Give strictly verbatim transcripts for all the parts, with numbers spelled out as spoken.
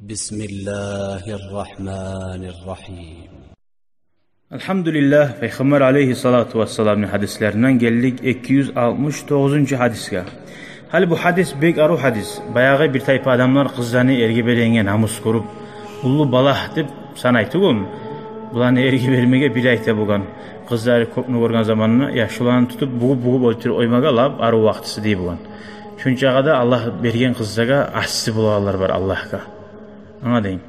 بسم الله الرحمن الرحيم. Альгьамдулиллагь, Пайхаммар алейгьиссалату вассаламны гьадислеринден гелдик эки юз алтмыш тогъузунчу гьадисге. Гьали бу гьадис бек арив гьадис. Баягъы бир тайпа адамлар къызланы эрге бергенге намус гёрюп, уллу балагь деп санай тюгюлмю? Буланы эрге бермеге бир айта болгъан. Къызлары кёпню гёрген заманда, я шуланы тутуп бугъуп-бугъуп оьлтюрюп къоймагъа лап арив вакътиси дей болгъан. Шунчагъа да Аллагь берген къызлагъа асси болагъанлар бар Аллагьгъа. Англадынг?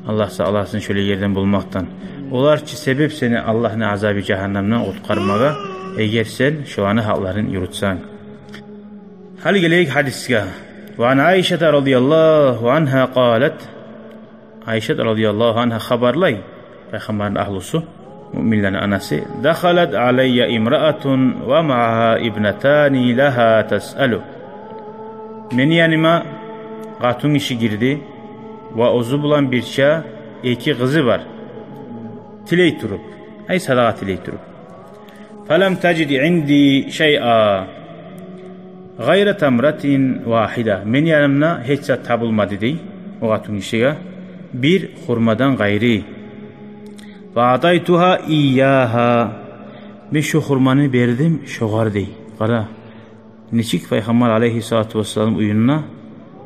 Аллагь сакъласын шолай ерден болмакъдан. Олар чы себеп сени Аллагьны азабы жагьаннемден къутгъармагъа, эгер сен шоланы гьакъларын юрютсенг. Гьали гелейик гьадисге. وعن عائشة رضي الله عنها قالت. Айшат радияллагьу ангьа хабарлай, Пайхаммарны агьлюсю, муъминлени анасы: دخلت علي امرأة ومعها ابنتان لها تسأل. Мени яныма къатынгиши гирди ва оьзю булан бирче эки къызы бар. Тилей туруп, ай, садагъа тилей туруп. فلم تجد عندي شيئا غير تمرة واحدة. Мени янымда гьеч зат табылмады дей о къатынгишиге, бир хурмадан къайры. فأعطيتها إياها. Мен шо хурманы бердим шогъар дей. Къара, нечик Пайхаммар алейгьиссалату вассалам уьюнде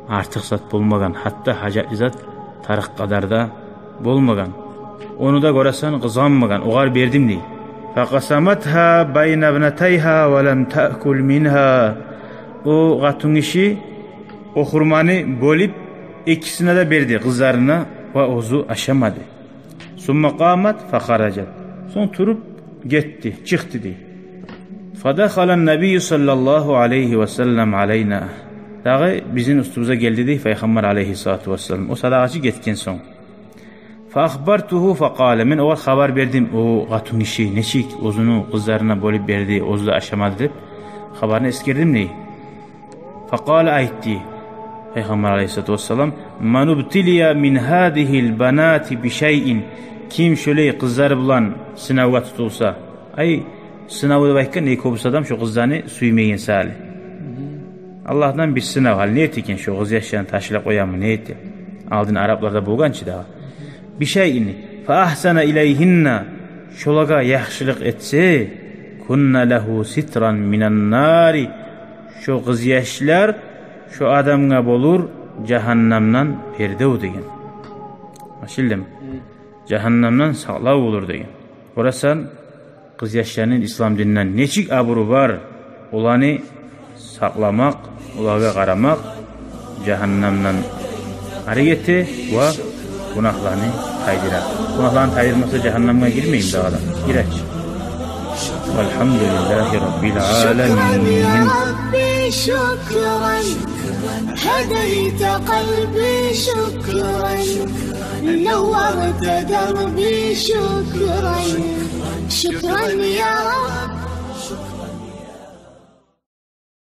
артыкъ зат болмагъан, гьатта гьажатлы зат тарыкъ къадар да болмагъан. Ону да гёресен къызгъанмагъан, огъар бердим дей. فقسمتها بين ابنتيها ولم تأكل منها. О къатынгиши о хурманы бёлюп экисине де берди, къызларына, ва оьзю ашамады. ثم قامت فخرجت. Сонг туруп гетди, чыкъды дей. فدخل النبي صلى الله عليه وسلم علينا. Дагъы бизин уьстюбюзге гелди дей Пайхаммар алейгьиссалату вассалам, о садагъачы гетген сонг. فأخبرته فقال. Мен огъар хабар бердим, о къатынгиши нечик оьзюню къызларына бёлюп берди, оьзю де ашамады деп, хабарны эсгердим дей. فقال, айтды Пайхаммар алейгьиссалату вассалам: من ابتلي من هذه البنات بشيء. Ким шолай къызлары булан сынавгъа тутулса, ай, сынав деп айтгъан, не, кёбюсю адам шо къызланы сюймеген саялы. Аллагьдан бир сынав, гьали не эте экен, шо къызъяшланы ташлап къоямы, не эте? Алдын арапларда болгъан чы дагъы. بشيء فأحسن إليهن. Шолагъа яхшылыкъ этсе, كن له سترا من النار. Шо къызъяшлар шо адамгъа болур жагьаннамдан пердев деген. Англашылдымы? Жагьаннамдан сакълав болур деген. Гёресен, къызъяшланы ислам динден нечик абуру бар, оланы сакъламакъ, олагъа къарамакъ жагьаннамдан арек эте ва гюнагьланы тайдыра. Гюнагьланы тайдырмаса, жагьаннамгъа гирмейми дагъы да? Гире чи. والحمد لله رب العالمين.